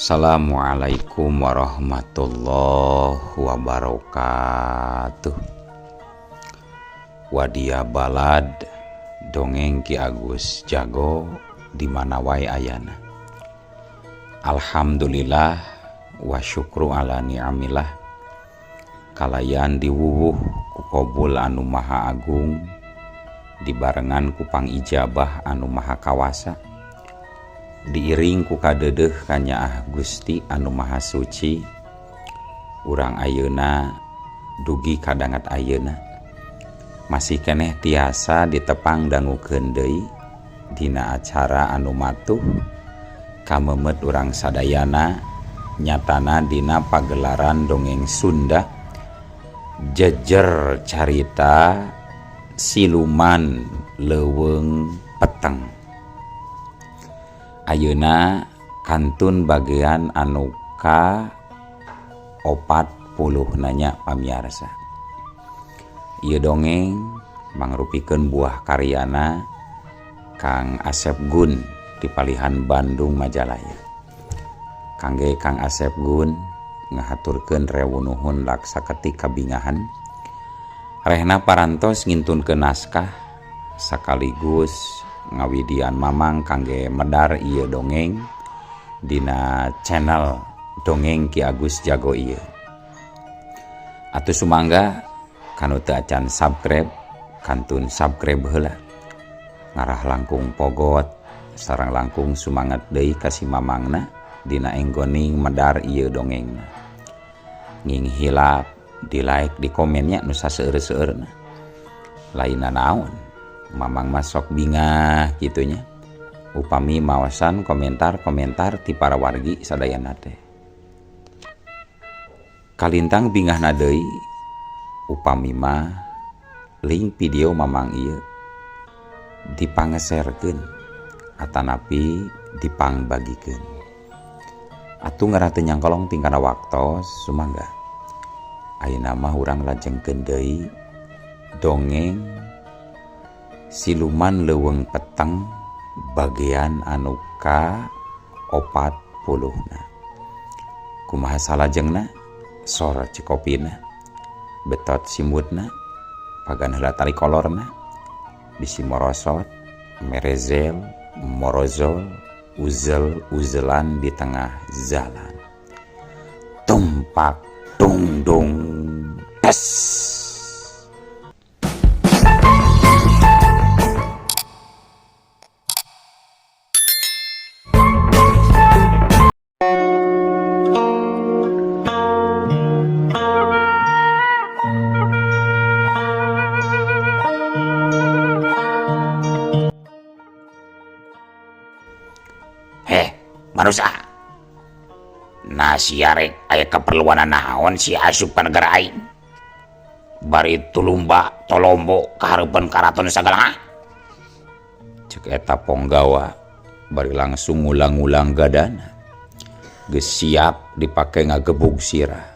Assalamualaikum warahmatullahi wabarakatuh. Wadia balad dongeng Ki Agus Jago di mana wae ayana. Alhamdulillah wa syukru ala ni'amillah. Kalayan diwuwuh ku kobul anu maha agung, dibarengan ku pangijabah anu maha kawasa, diiring ku kadeudeuh kanyaah Gusti anu maha suci. Urang ayeuna dugi kadangat ayeuna masih keneh tiasa ditepang dangukeun deui dina acara anu matuh kamemet urang sadayana, nyatana dina pagelaran dongeng Sunda jejer carita siluman leuweung peteng. Ayeuna kantun bagian anu ka 40 nanya pamiarsa. Ieu dongeng mangrupikeun buah karyana Kang Asep Gun di Palihan Bandung Majalaya. Kangge Kang Asep Gun ngahaturkeun rewu nuhun laksa ketik kabingahan. Rehna parantos ngintunkeun naskah sekaligus ngawidian mamang kangge medar ieu dongeng dina channel Dongeng Ki Agus Jago ieu. Atuh sumangga kanu teu acan subscribe kantun subscribe heula. Ngarah langkung pogot sareng langkung sumangat deui ka si mamangna dina enggoning medar ieu dongengna. Nging hilap di like di komennya nu saseueur-seueurna. Lainna naon mamang masok bingah gitunya upami mawasan komentar-komentar ti para wargi sadayana teh. Kalintang bingahna deui upami mah link video mamang ieu dipangeserkeun atanapi dipangbagikeun. Atuh ngarah teu nyangkolong tingkana waktos sumangga. Ayeuna mah urang lajengkeun deui dongeng siluman leuweung peteng bagian anu ka 40-na. Kumaha salajengna? Sor cikopina, betot simutna, pagan heula tali kolorna, bisi morosot, merezel, morozol, uzel uzelan di tengah jalan. Tumpak dung dung tes. Manusia nasi arek aya keperluan naon si asup ka negara aing bari tulumba tolombo kahareupeun karaton sagala. Cek eta ponggawa bari langsung ngulang-ngulang gadana geus siap dipake ngagebug sirah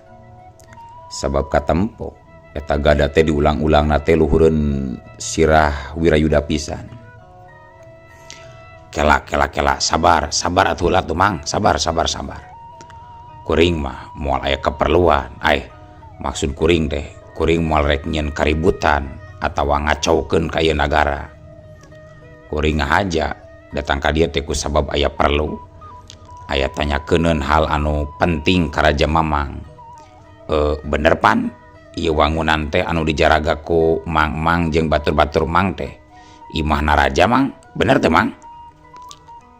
sabab katempo eta gada teh diulang-ulangna teh luhureun sirah Wirayuda pisan. Kela kela kela sabar sabar atuh lah tuh mang, sabar sabar sabar. Kuring mah moal aya keperluan, ai maksud kuring teh kuring moal rek nyieun kaributan atawa ngacaukeun ka ieu nagara. Kuring ngahaja datang ka dieu teh ku sabab aya perlu, aya tanyakeun hal anu penting ka Raja Mamang. Bener pan ieu wangunan teh anu dijaraga ku mang-mang jeung batur-batur mang teh imahna raja mang, bener teh mang?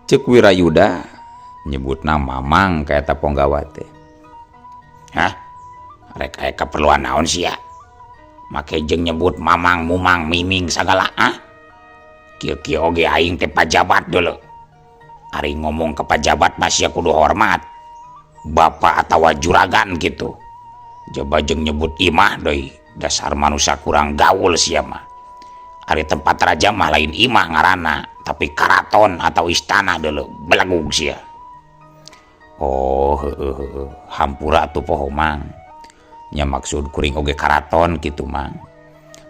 Cek Wirayuda nyebutna mamang ka eta ponggawa teh. Hah? Rek aya keperluan naon sia? Make jeung nyebut mamang, mumang, miming sagala, ah? Kieu-kieu oge aing teh pajabat dulu. Ari ngomong ke pajabat mah sia kudu hormat. Bapak atawa juragan gitu. Coba jeung nyebut imah deui, dasar manusia kurang gaul sia mah. Ari tempat raja mah lain imah ngaranna, tapi karaton atau istana dulu, belegug sia. Oh, heueuh, heueuh, hampura atuh poho mang. Nya maksud kuring oge karaton kitu mang.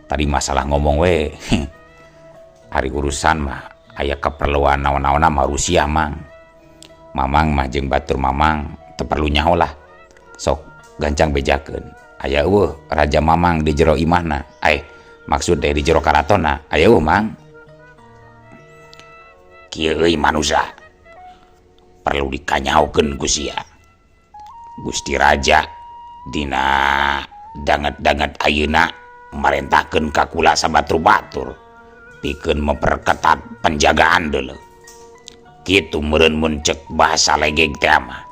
Tadi masalah ngomong we. Ari urusan mah aya keperluan naon-naonna mah Rusia mang. Mamang mah jeung batur Mamang teu perlu nyaho lah. Sok gancang bejakeun. Aya euweuh Raja Mamang di jero imahna? Eh, maksud teh di jero karatonna aya euweuh, Mang? Kieu euy manusia, perlu dikanyahokeun ku sia. Gusti Raja dina danget-danget ayeuna marentahkeun ka kula sabatur-batur pikeun memperketat penjagaan deuleu. Kitu meureun mun cek bahasa legeg teh mah.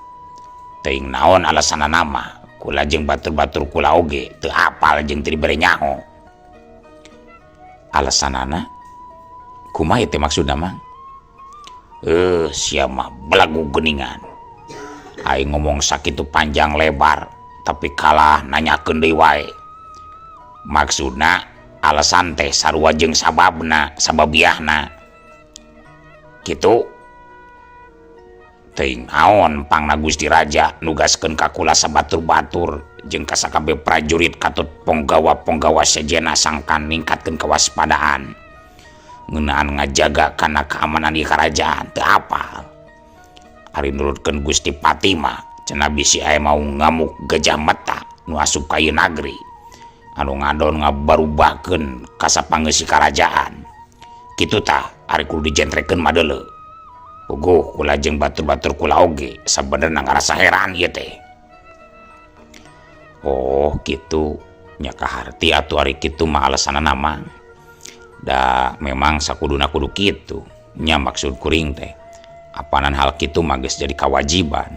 Teuing naon alasanna mah, kula jeung batur-batur kula oge teu apal jeung teu dibere nyaho. Alasanana kumaha teh maksudna, Mang? Eh, sia mah belagu geuningan. Aing ngomong sakitu panjang lebar tapi kalah nanyakeun deui wae. Maksudna alasan teh sarua jeung sababna, sababiahna. Kitu. Teuing naon pangna Gusti Raja nugaskeun ka kula sabatur-batur jeung ka sakabeh prajurit katut ponggawa-ponggawa sejenna sangkan ningkatkeun kewaspadaan ngeunaan ngajaga kana keamanan di kerajaan, teu apal. Ari nurutkeun Gusti Patih mah cenah bisi aya maung ngamuk gajah meta nu asup ka ieu nagri anu ngadon ngabarubahkeun kasapangeusi karajaan. Kitu tah ari kudu dijentrekeun mah deuleu. Puguh kula jeung batur-batur kula oge sabenerna ngarasa heran ieu teh. Oh, kitu nya, kaharti atuh ari kitu mah alasanna mah. Da memang sakuduna kudu kitu nya, maksud kuring teh apanan hal kitu mah geus jadi kewajiban.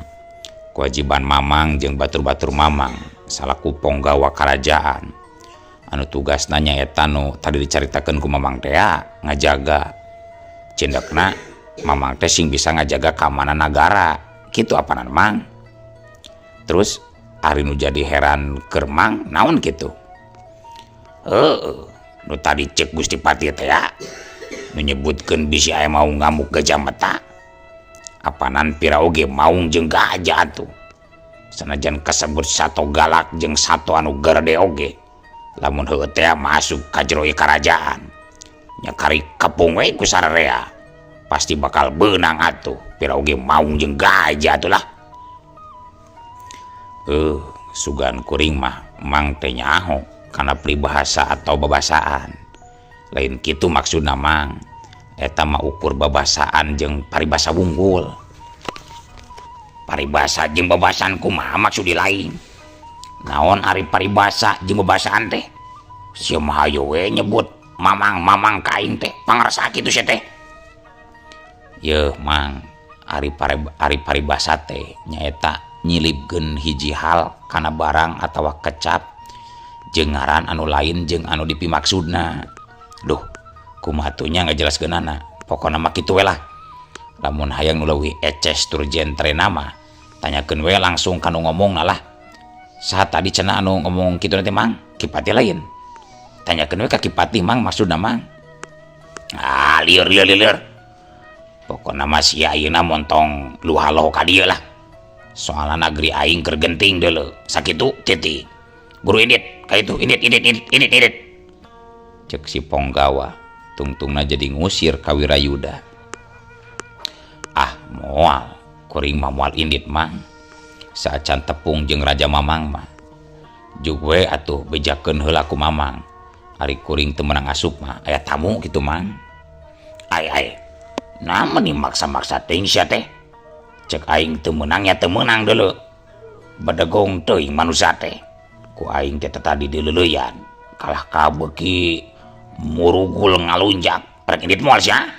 Kewajiban Mamang jeung batur-batur Mamang salaku ponggawa karajaan anu tugasna nyaeta nu tadi dicaritakeun ku Mamang teh ngajaga, cindekna Mamang teh sing bisa ngajaga keamanan nagara kitu apanan, Mang. Terus ari nu jadi heran keur Mang naon kitu? Heeh, nu tadi cek Gusti Patih teh ya, nu nyebutkeun bisi aya maung ngamuk gajah meta. Apanan pira oge maung jeung gajah atuh. Sanajan kasebut sato galak jeung sato anu gerde oge, lamun heueuh teh masuk ka jero ieu karajaan nya kari kepung we ku sararea, pasti bakal beunang atuh pira oge maung jeung gajah atuh lah. Eh, sugan kuring mah Mang teh nyaho kana peribahasa atau babasaan. Lain kitu maksudna, Mang. Eta mah ukur babasaan jeung paribasa wungkul. Paribasa jeung babasan kumaha maksud di lain? Naon ari paribasa jeung babasaan teh? Sia mah hayo we nyebut mamang-mamang ka aing teh, pangrasa kitu sia teh. Yeuh, Mang, ari paribasa teh nyaeta nyilibkeun hiji hal kana barang atawa kecap jeung ngaran anu lain jeung anu dipimaksudna. Duh, kumaha atuh nya ngajelaskeunana? Pokona mah kitu we lah. Lamun hayang nu leuwih eces tur jentrena mah tanyakeun we langsung ka nu ngomongna lah. Saha tadi cenah anu ngomong kitu teh, Mang? Ki Patih lain? Tanyakeun we ka Ki Patih, Mang, maksudna, Mang. Ah, lieur lieur lieur. Pokona mah sia ayeuna montong luhaloh ka dieu lah. Soalna nagri aing keur genting deuleu. Sakitu titik. Buru indit ka itu, indit indit indit indit indit. Cek si ponggawa tungtungna jadi ngusir ka Wirayuda. Ah, moal, kuring mah moal indit, Mang, saacan tepung jeung Raja Mamang mah. Jug we atuh bejakeun heula ku Mamang. Ari kuring teu meunang asup mah aya tamu kitu, Mang? Ai ai. Nah, meni maksa-maksa teuing sia teh. Cek aing teu meunang nya teu meunang deuleu. Bedegong teuing manusia teh. Ku aing teh tadi dileuleuyan. Kalah ka beuki murugul ngalunjak. Rek indit moal sia?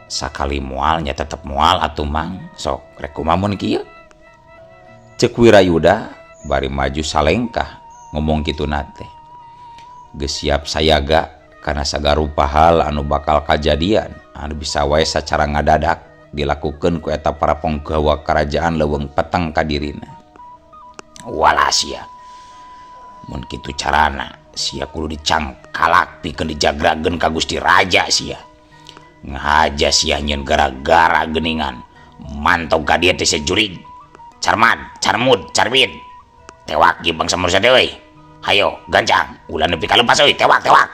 Sakali moal nya tetep moal atuh, Mang. Sok rek kumaha mun kieu? Cek Wirayuda bari maju salengkah ngomong kituna teh. Geus siap sayaga kana sagarupa hal anu bakal kajadian anu bisa wae sacara ngadadak dilakukeun ku eta para ponggawa kerajaan leuweung peteng ka dirina. Walah sia. Mun kitu carana, sia kudu dicangkalak pikeun dijagrageun ka Gusti Raja sia. Ngahaja sia nyieun gara-gara geuningan. Mantog ka dieu teh sia jurig. Carmad, carmud, carbit. Tewak ieu bangsa manusia teh euy. Hayo, gancang, ulah nepi ka lepas euy, tewak tewak.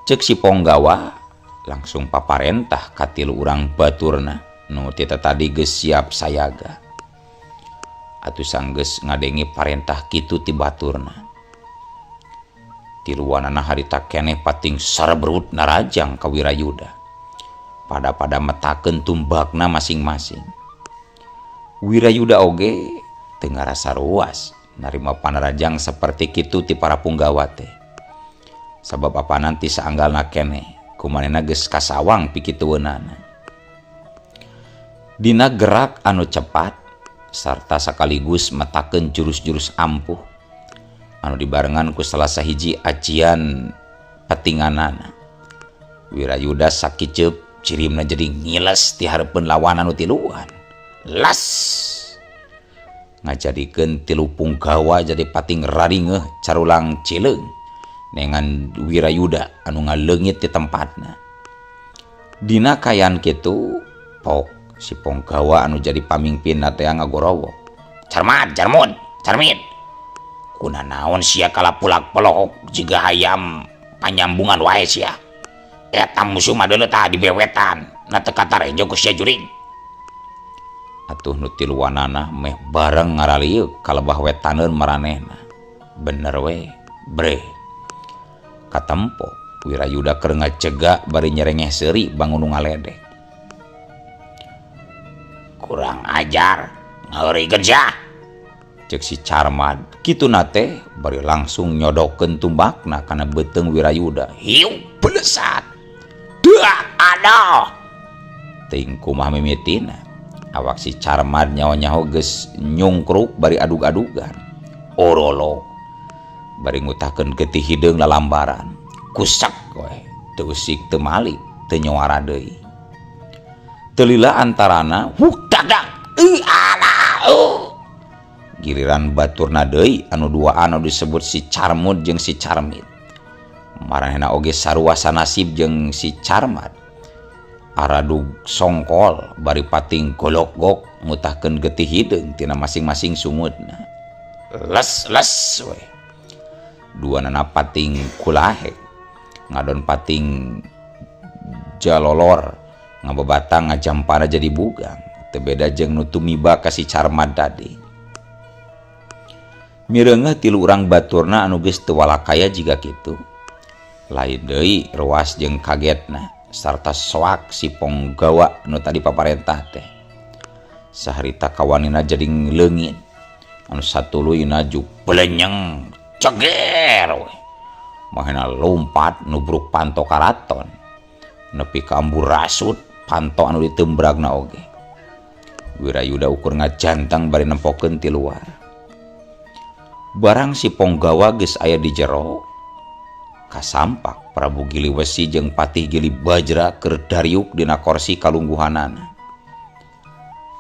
Cek si ponggawa langsung paparentah ka tilu urang baturna. Nu ti tadi geus siap sayaga. Atuh sanggeus ngadenge parentah kitu ti baturna. Tiluanana harita keneh pating sarebrut narajang ka Wirayuda. Pada-pada metakeun tumbakna masing-masing. Wirayuda oge teu ngarasa ruas narima panarajang saperti kitu ti para punggawa teh. Sabab apanan ti saanggalna keneh kumanehna geus kasawang pikitueunana. Dina gerak anu cepat sarta sakaligus metakeun jurus-jurus ampuh anu dibarengan ku salah sahiji ajian petinganana. Wirayuda sakiceup cirimna jadi ngiles ti hareupeun lawan anu tiluan. Las ngajadikeun tilu punggawa jadi pating raringeuh carulang cileung nengan Wirayuda anu ngaleungit di tempatna. Dina kaayaan kitu pok si punggawa anu jadi pamingpinna teh ngagorowok. Carmad, Carmud, Carmid. Kuna naon sia kala pulak pelok jiga hayam panyambungan wae sia. Eta musuh mah deuleu tah dibewetan. Na teu katarejo ku sia jurig. Atuh nu tiluanana meh bareng ngaraliuk kalebah wetaneun maranehna. Bener we, bre. Katempo Wirayuda keur ngacega bari nyerengeh seuri bangun nu ngaledek. Kurang ajar, ngaheurikeun sia. Cek si Carmad, kituna teh bari langsung nyodokeun tumbakna kana beuteung Wirayuda. Hiu belesat. Dak aduh. Teuing kumaha mimitina. Awak si Carmad nyaho-nyaho geus nyungkruk bari adug-adugan. Orolo bari ngutahkeun getih hideung lalambaran. Kusak we, teu usik teu malik, teu nyuara deui. Teu lila antarana huk dadak alah. Giliran baturna deui anu duaan anu disebut si Carmud jeung si Carmid. Maranehna oge sarua sanasib jeung si Carmad. Aradug songkol bari pating golok-gok ngutahkeun getih hideung tina masing-masing sungutna. Les les we. Duanana pating kulahek ngadon pating jalolor ngabebatang ngajampana jadi bugang. Teu beda jeung nu tumiba ka si Carmad tadi. Mireungeuh tilu urang baturna anu geus teu walakaya jiga kitu. Lain deui ruas jeung kagetna sarta soak si ponggawa nu tadi paparentah teh. Saharita kawanina jadi leungit. Anu satuluyna juk belenyeng ceger we. Mahena lompat nubruk panto karaton. Nepi ka ambur rasut panto anu ditembragna oge. Wirayuda ukur ngajantang bari nempokeun ti luar. Barang si ponggawa geus aya di jero, kasampak Prabu Giliwesi jeung Patih Gili Bajra keur dariuk dina korsi kalungguhanana.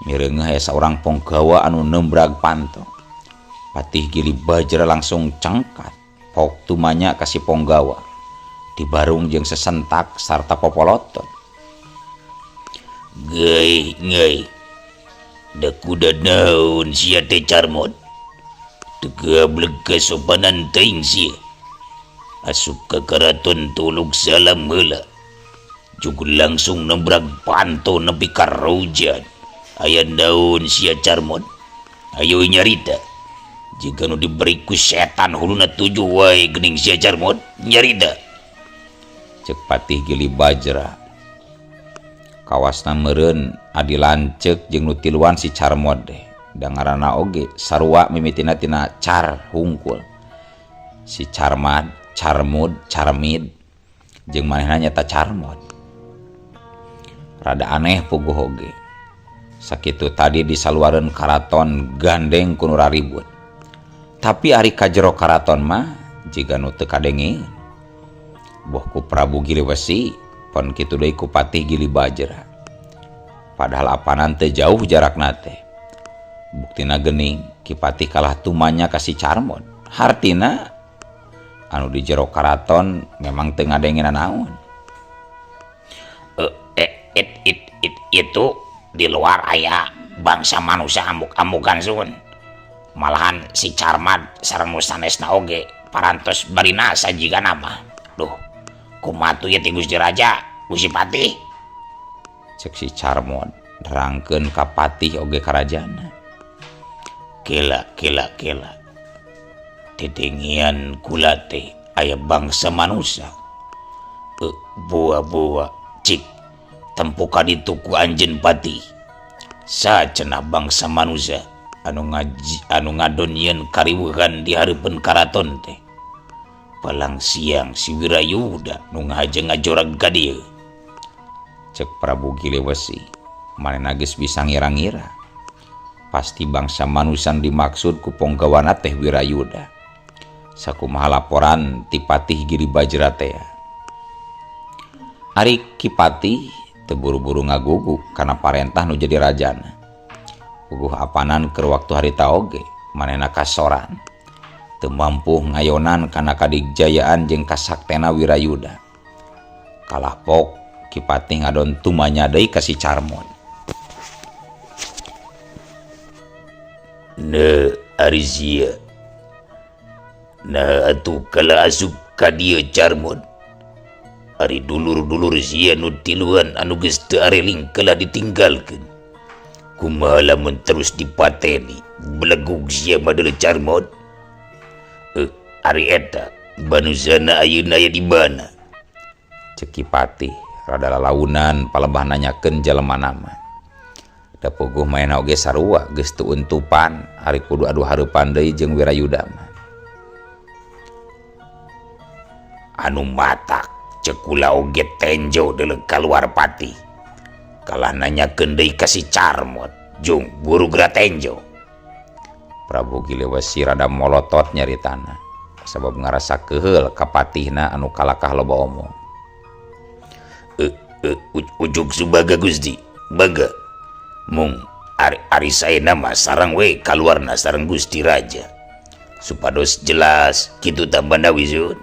Mireungeuh aya saurang ponggawa anu nembrag panto. Patih Gili Bajra langsung cengkat, pok tumanya ka si ponggawa. Dibarung jeung sesentak sarta popolotot. Geuy ngeuy. Da kuda naon sia teh Carmod? Teu gableg kasopanan teuing sia. Asup ka karaton tulug salam heula. Jug langsung nembrag panto nepi ka rujat. Aya naon sia Carmod? Ayo nyarita. Jika nu diberi ku setan huluna tujuh wae geuning sia Carmod, nyarita. Cek Patih Gili Bajra. Kawasna meureun adi lanceuk jeung nu tiluan si Carmod teh. Da ngaranna oge sarua mimitina tina car hungkul. Si Carmad, Carmud, Carmid jeung manehna nyata Carmod. Rada aneh puguh oge. Sakitu tadi disaluareun karaton gandeng ku nu raribut. Tapi ari ka jero karaton mah jiga nu teu kadengeun. Boh ku Prabu Giliwesi pon kitu deui ku Patih Gili Bajra. Padahal apanan teu jauh jarakna teh. Buktina geuning Ki Patih kalah tumanya ka si Carmod. Hartina anu di jero karaton memang teu ngadengeun naon. Itu di luar aya bangsa manusia amuk-amukan sun. Malahan si Carmad sareng nu sanesna oge parantos barinasa jiga nama. Duh, kumaha tuh ieu teh Gusti Raja, Gusti Patih? Cek si Carmod. Nerangkeun ka patih oge karajana. Kela kela kela. Tetengian kula teh aya bangsa manusia. Boa-boa cik tempo ka ditu ku anjeun patih. Sacenah bangsa manusia anu ngaji anu ngadon yeun kariweuhan di hareupeun karaton teh. Palang siang si Wirayuda nu ngahaja ngajorag ka dieu. Cek Prabu Giliwesi, manehna geus bisa ngira-ngira. Pasti bangsa manusia dimaksud ku ponggawana teh Wirayuda. Sakumaha laporan ti Patih Giri Bajra teh. Ari Ki Patih teu buru-buru ngagugu kana parentah nu jadi rajana. Puguh apanan keur waktu harita oge manehna kasoran. Teu mampu ngayonan kana kadigjayaan jeung kasaktena Wirayuda. Kalah pok Ki Patih ngadon tumanya deui ka si Carmon. Ne ari sia. Nah atuh kala asup ka dieu Carmon. Ari dulur-dulur sia nu tiluan anu geus teu areling kala ditinggalkeun. Kumaha lamun terus dipateni belegug sia mah deuleu Carmon. Ari eta banusana ayeuna aya di mana? Cek Ki Patih rada lalaunan palebah nanyakeun jelema nama. Da puguh maena oge sarua geus teu untupan ari kudu adu hareupan deui jeung Wirayuda mah. Anu matak cek kula oge tenjo deuleu kaluar patih. Kalah nanyakeun deui ka si Carmot jung buru geura tenjo. Prabu Giliwesi rada molotot nyaritana sabab ngarasa keheul ka patihna anu kalakah loba omong. Ujug subaga Gusti, baga. Mung ari saena mah sareng we kaluarna sareng Gusti Raja. Supados jelas kitu tambana wizun.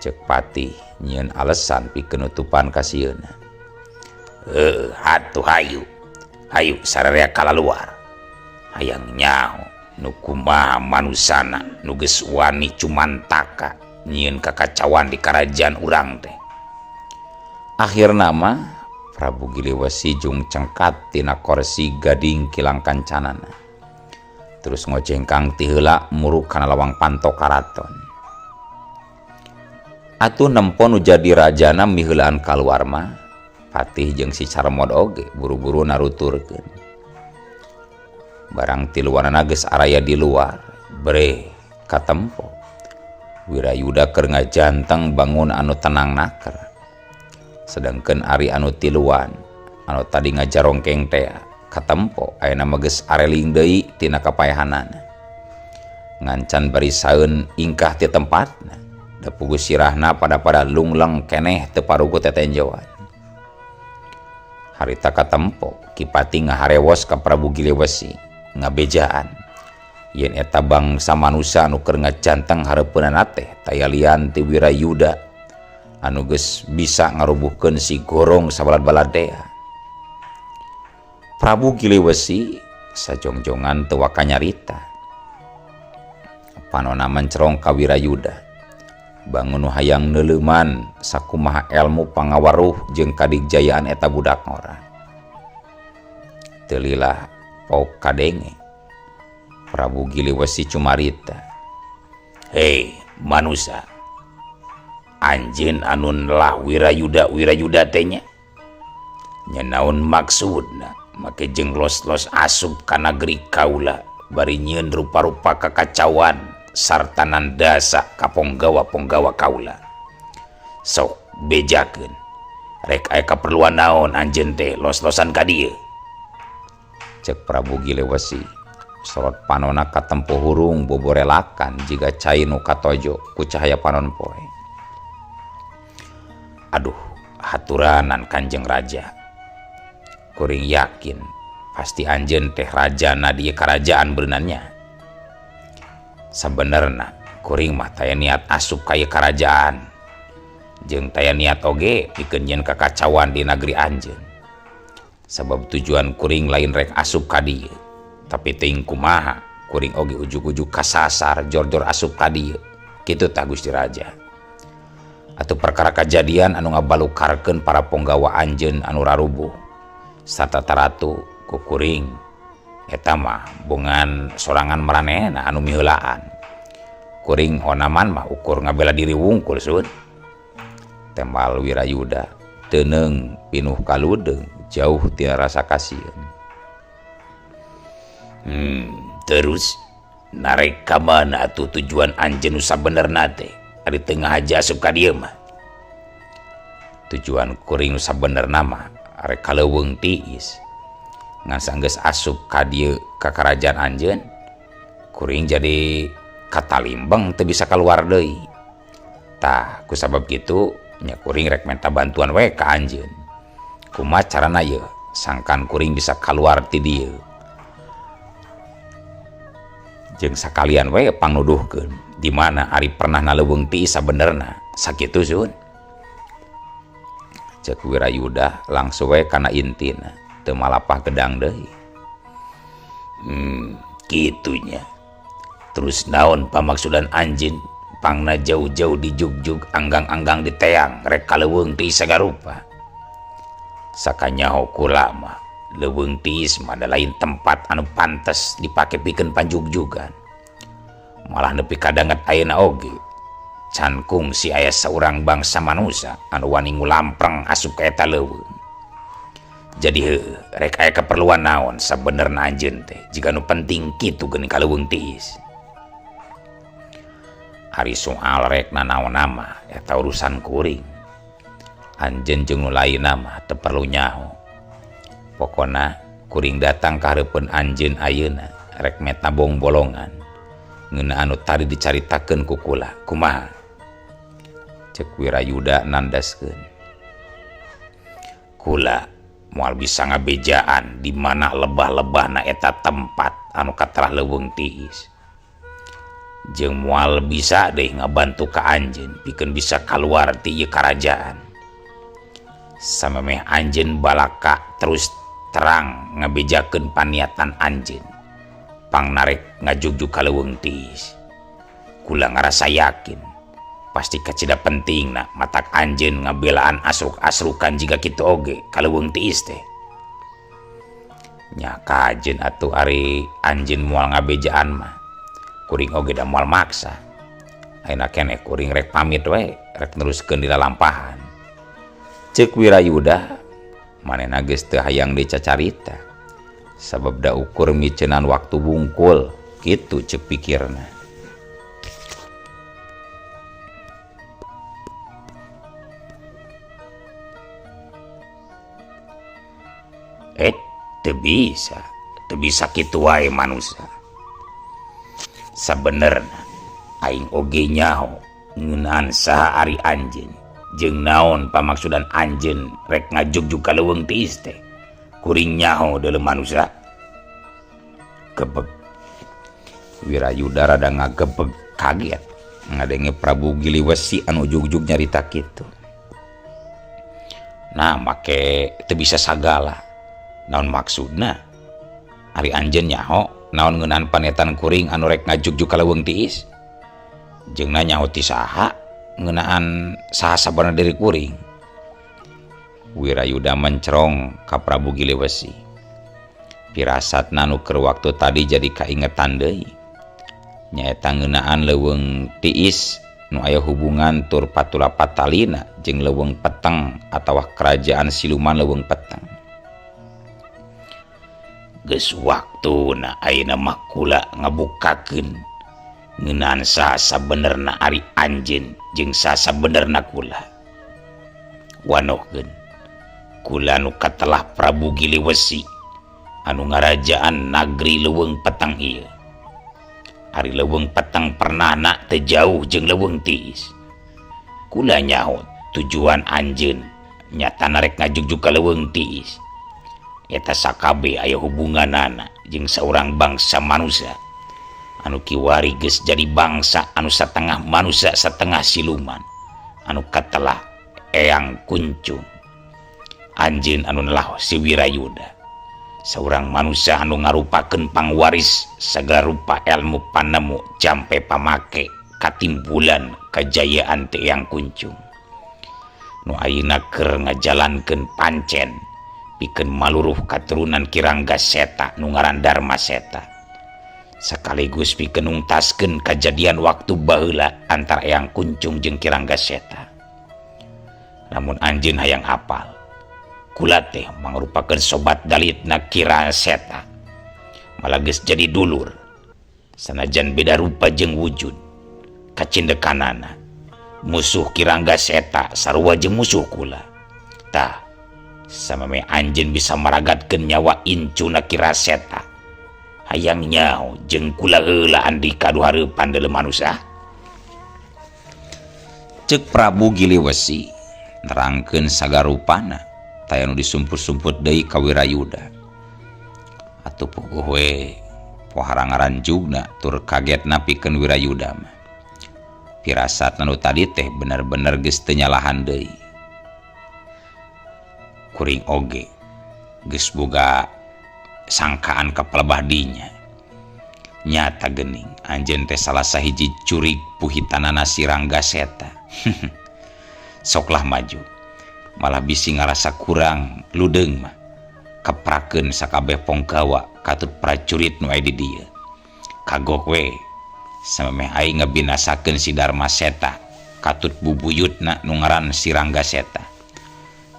Cek patih nyieun alesan pikeun nutupan kasieunna. Atuh hayu. Hayu sararea kalaluar. Hayang nyaho nu kumaha manusana nu geus wani cumantaka nyieun kakacauan di karajaan urang teh. Akhirna mah Prabu Giliwesi jung cengkat tina korsi gading kilang kancanana. Terus ngojengkang ti heula muruk kana lawang panto karaton. Atuh nempo nu jadi rajana miheulaan kaluar mah Patih jeung si Carmod oge buru-buru naruturkeun. Barang tiluanana geus araya di luar, bre katempo. Wirayuda keur ngajanteng bangun anu tenang naker. Sedangkeun ari anu tiluan anu tadi ngajarongkeng teh katempo ayeuna mah geus areling deui tina kapaehanana. Ngancan bari saeun ingkah ti tempatna. Da puguh sirahna pada-pada lungleng keneh teu parugu tetenjoan. Harita katempo Ki Patih ngaharewos ka Prabu Giliwesi ngabejaan yen eta bangsa manusia anu keur ngajanteng hareupeunana teh taya lian ti Wirayuda anu geus bisa ngarubuhkeun si Gorong sabalad-balad tea. Prabu Giliwesi sajongjongan teu waka nyarita. Panona mencerong ka Wirayuda. Bangun nu hayang neuleuman sakumaha elmu pangawaruh jeung kadigjayaan eta budak ngora. Teu lila pauk kadenge. Prabu Giliwesi cumarita. Hei manusa, anjeun anu nelah Wirayuda Wirayuda teh nya. Nya naon maksudna make jeung los-los asup ka nagri kaula bari nyieun rupa-rupa kakacauan sarta nandasa ka ponggawa-ponggawa kaula. Sok bejakeun rek aya kaperluan naon anjeun teh los-losan ka dieu. Cek Prabu Giliwesi sorot panona katempo hurung boborelakan jiga cai nu katojo ku cahaya panon poe. Aduh, haturanan Kanjeng Raja. Kuring yakin pasti anjeun teh rajana di karajaan beunannya. Sabenerna kuring mah taya niat asup ka ieu karajaan. Jeung taya niat oge pikeun nyieun kakacauan di nagri anjeun. Sabab tujuan kuring lain rek asup ka dieu, tapi teuing kumaha kuring oge ujug-ujug kasasar jor-jor asup ka dieu. Kitu tah Gusti Raja. Atuh perkara kajadian anu ngabalukarkeun para ponggawa anjeun anu rarubuh. Sarta taratu ku kuring eta mah bongan sorangan maranehna anu miheulaan. Kuring onaman mah ukur ngabela diri wungkul sun. Tembal Wirayuda teuneung pinuh kaludeung jauh tina rasa kasieun. Terus narek ka mana atuh tujuan anjeun nu sabenerna teh ari teu ngahaja asup ka dieu mah? Tujuan kuring nu sabenerna mah arek ka leuweung tiis. Ngan sanggeus asup ka dieu ka karajaan anjeun, kuring jadi katalimbeng teu bisa kaluar deui. Tah, kusabab kitu nya kuring rek menta bantuan we ka anjeun. Kumaha carana yeuh sangkan kuring bisa kaluar ti dieu? Jeung sakalian we pangnuduhkeun di mana ari pernah na leuweung tiis sabenerna. Sakitu sun. Ceuk Wirayuda langsung we kana intina, teu malapah gedang deui. Kitunya. Terus naon pamaksudan anjeun pangna jauh-jauh dijugjug anggang-anggang di teang rek ka leuweung tiis sagarupa. Sakanyaho kula mah leuweung tiis mah da lain tempat anu pantes dipake pikeun panjugjugan. Malah nepi ka danget ayeuna oge can kungsi aya saurang bangsa manusa anu wani ngulampreng asup ka eta leuweung. Jadi heueuh rek aya kaperluan naon sabenerna anjeun teh jiga nu penting kitu geuning ka leuweung tiis. Ari soal rek nanaon mah eta urusan kuring. Anjeun jeung nu lainna mah teu perlu nyaho. Pokona kuring datang ka hareupeun anjeun ayeuna rek meta bongbolongan ngeunaan anu tadi dicaritakeun ku kula. Kumaha? Ceuk Wirayuda nandaskeun. Kula moal bisa ngabejaan di mana lebah-lebahna eta tempat anu katerah leuweung tiis. Jeung moal bisa deui ngabantu ka anjeun pikeun bisa kaluar ti ieu karajaan. Samemeh anjeun balaka terus terang ngabejakeun paniatan anjeun pangnarek ngajugjug ka leuweung tiis. Kula ngarasa yakin pasti kacida pentingna matak anjeun ngabelaan asruk-asrukan jiga kitu oge ka leuweung tiis teh. Nya kajeun atuh ari anjeun moal ngabejaan mah. Kuring oge da moal maksa. Ayeuna keneh kuring rek pamit we, rek neruskeun di lalampahan. Ceuk Wirayuda manehna geus teu hayang deui cacarita. Sabab da ukur miceunan waktu bungkul, kitu ceuk pikirna. Teu bisa kitu wae manusa. Sabenerna aing oge nyaho ngeunaan saha ari anjeun jeung naon pamaksudan anjeun rek ngajugjug ka leuweung tiis teh. Kuring nyaho deuleu manusa. Gebeg. Wirayuda rada ngagebeg kaget ngadenge Prabu Giliwesi anu jugjug nyarita kitu. Nah, make teu bisa sagala. Naon maksudna? Ari anjeun nyaho naon ngeunaan panetan kuring anu rek ngajugjug ka leuweung tiis? Jeung nyaho ti saha ngeunaan saha sabarna diri kuring? Wirayuda mencerong ka Prabu Giliwesi. Pirasatna nu keur waktu tadi jadi kaingetan deui. Nyaeta ngeunaan leuweung tiis nu aya hubungan tur patula patalina jeung leuweung peteng atawa kerajaan siluman leuweung peteng. Geus waktuna ayeuna mah kula ngabukakeun ngeunaan saha sabenerna ari anjeun jeung saha sabenerna kula. Wanohkeun kula nu katelah Prabu Giliwesi anu ngarajaan nagri leuweung peteng ieu. Ari leuweung peteng pernahna teu jauh jeung leuweung tiis. Kula nyaho tujuan anjeun nyata narek ngajugjug ka leuweung tiis. Eta sakabeh aya hubunganana jeung saurang bangsa manusia anu kiwari geus jadi bangsa anu satengah manusia satengah siluman anu katelah Eyang Kuncung. Anjeun anu nelah si Wirayuda saurang manusia anu ngarupakeun pangwaris sagala rupa ilmu panemu jampe pamake katimbulan kajayaan teh Eyang Kuncung nu ayeuna keur ngajalankeun pancen Pikeun maluruh katurunan Ki Rangga Seta nu ngaran Darma Seta. Sekaligus pikeun nungtaskeun kajadian waktu baheula antara Eyang Kuncung jeung Ki Rangga Seta. Lamun anjeun hayang apal, kula teh mangrupakeun sobat dalitna Ki Rangga Seta. Malah geus jadi dulur. Sanajan beda rupa jeung wujud. Kacindekanana musuh Ki Rangga Seta sarua jeung musuh kula. Tah, samemeh anjeun bisa maragatkeun nyawa incuna Ki Rangga Seta. Hayang nyaho jeung kula heula andika du hareupan deuleu manusia. Ceuk Prabu Giliwesi nerangkeun sagarupana taya nu disumput-sumput deui ka Wirayuda. Atuh puguh we pohara ngaranjugna tur kagetna pikeun Wirayuda mah. Pirasatna nu tadi teh bener-bener geus teu nyalahan deui. Kuring oge geus boga sangkaan ka palebah dinya. Nyata geuning anjeun teh salah sahiji jurig puhitanana si Rangga Seta. Soklah maju. Malah bisi ngarasa kurang ludeung mah. Keprakeun sakabeh ponggawa katut prajurit nu aya di dieu. Kagok we samemeh aing ngabinasakeun si Darma Seta katut bubuyutna nu ngaran si Rangga Seta.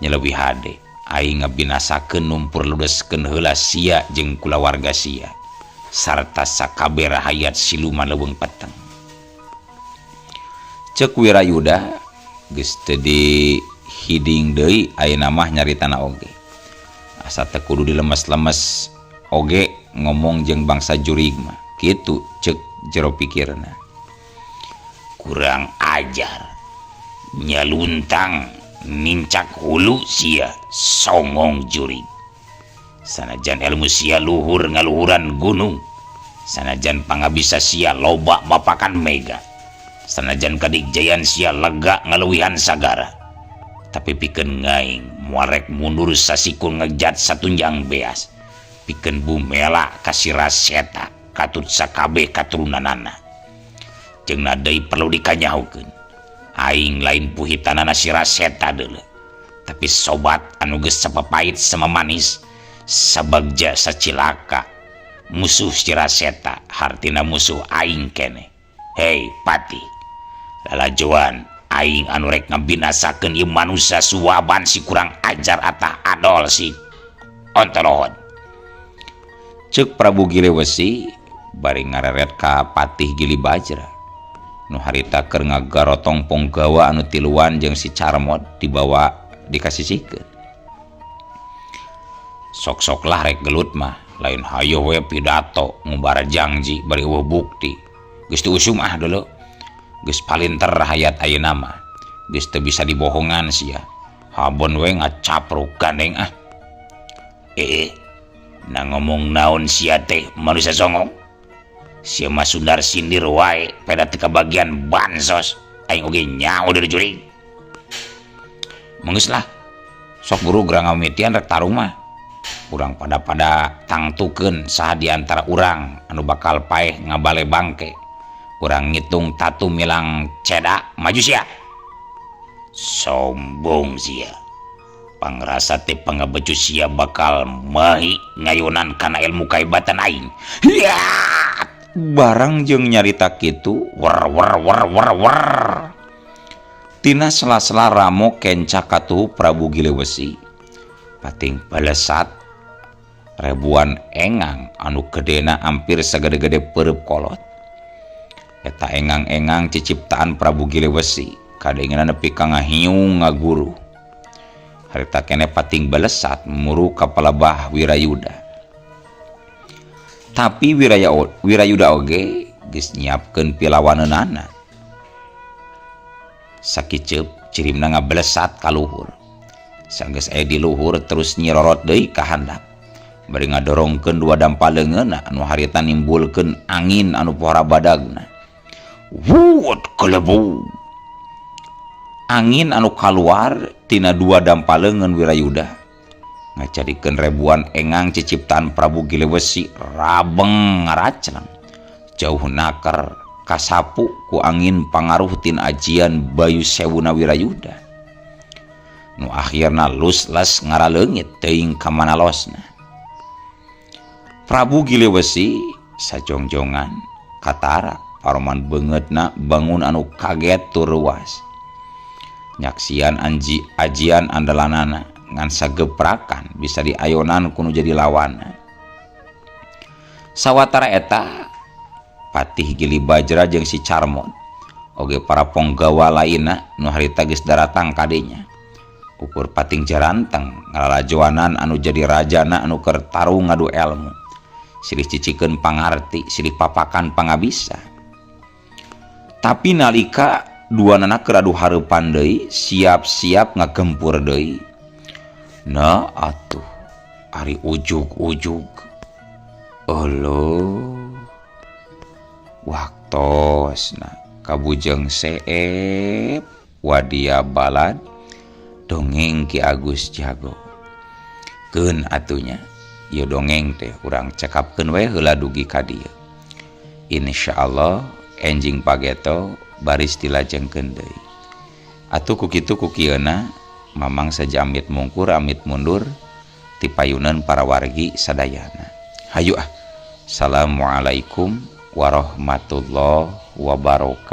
Nyeleuwih hade aing ngabinasakeun numpur ludeskeun heula sia jeung kulawarga sia sarta sakabeh rahayat siluman leuweung peteng. Ceuk Wirayuda geus teu dihiding deui ayeuna mah nyaritana oge. Asa teu kudu dilemes-lemes oge ngomong jeung bangsa jurig mah. Kitu ceuk jero pikirna. Kurang ajar. Nyaluntang nincak hulu sia songong jurig. Sanajan ilmu sia luhur ngaluhuran gunung. Sanajan pangabisa sia loba mapakan mega. Sanajan kadigjayan sia lega ngaluwihan sagara. Tapi pikeun ngaing muarek mundur sasikun ngejat satunjang beas. Pikeun bumela ka si Raseta katut sakabeh katurunanana. Jeung deui perlu dikanyahokeun. Aing lain puhitanana si Raseta deuleu. Tapi sobat anu geus sapapait samamanis sabagja sacilaka musuh si Raseta hartina musuh aing keneh. Hei Patih, lalajoan aing anu rek ngabinasakeun ieu manusia suwaban si kurang ajar atah adol si ontolohon. Ceuk Prabu Giliwesi bari ngareret ka Patih Gili Bajra nu harita keur ngagarotong ponggawa anu tiluan jeung si Carmot dibawa dikasisikeun. Sok-sok lah rek gelut mah lain hayo we pidato ngubar janji bari eueuh bukti. Geus diusum ah deuleu. Geus palinter hayat ayeuna mah. Geus teu bisa dibohongan sia. Habon we ngacapruk gandeng ah. Na ngomong naon sia teh manusia songong. Sia mah sundar sindir wae peda teu kabagian bansos. Aing oge nyaho deui jurig. Menggeus lah. Sok buru gerang ngamitian rek tarung mah. Urang pada-pada tangtukeun saha di antara urang anu bakal paeh ngabale bangke. Urang ngitung tatu milang cedak maju sia. Sombong sia. Pangrasa teh pangabecu sia bakal mahi ngayonan kana ilmu kaebatan aing. Hiat! Barang jeung nyarita kitu wer wer wer wer wer. Tina sela-sela ramo kenca katuhu Prabu Giliwesi. Pating balesat ribuan engang anu gedena hampir sagede-gede peureub kolot. Eta engang-engang ciciptaan Prabu Giliwesi kadengenan nepi ka ngahiung ngaguru. Harita kene pating balesat muru ka palebah Wirayuda. Tapi Wirayuda oge geus nyiapkeun pilawaneunana. Sakiceup cirimna ngablesat ka luhur. Sanggeus aya di luhur terus nyirorot deui ka handap. Bari ngadorongkeun dua dampa leungeunna anu harita nimbulkeun angin anu pohara badagna. Wut kelebu. Angin anu kaluar tina dua dampa leungeun Wirayuda ngajadikeun ribuan engang ciciptaan Prabu Giliwesi rabeng ngaraclang. Jauh naker kasapu ku angin pangaruh tina ajian Bayu Sewuna Wirayuda. Nu akhirna lusles ngaraleungit teuing ka mana losna. Prabu Giliwesi sajongjongan katara paroman beungeutna bangun anu kaget tur ruas. Nyaksian anji ajian andalanana ngan sageprakan bisa diayonan ku nu jadi lawanna. Sawatara eta Patih Gili Bajra jeung si Carmot oge para ponggawa lainna nu harita geus daratang kadinya. Ukur pating jaranteng ngalalajoanan anu jadi rajana anu keur tarung ngadu elmu. Silih cicikeun pangarti, silih papakan pangabisa. Tapi nalika duanana keur adu hareupan deui, siap-siap ngagempur deui. Nah atuh ari ujug-ujug. Euleuh. Waktosna kabujeng seep wadia balad dongeng Ki Agus Jago. Keun atunya ieu dongeng teh urang cekapkeun we heula dugi ka dieu. Insyaallah enjing pageto baris dilajengkeun deui. Atuh ku kitu ku kieuna Mamang saja amit mungkur amit mundur ti payunan para wargi sadayana. Hayu ah. Assalamualaikum warahmatullahi wabarakatuh.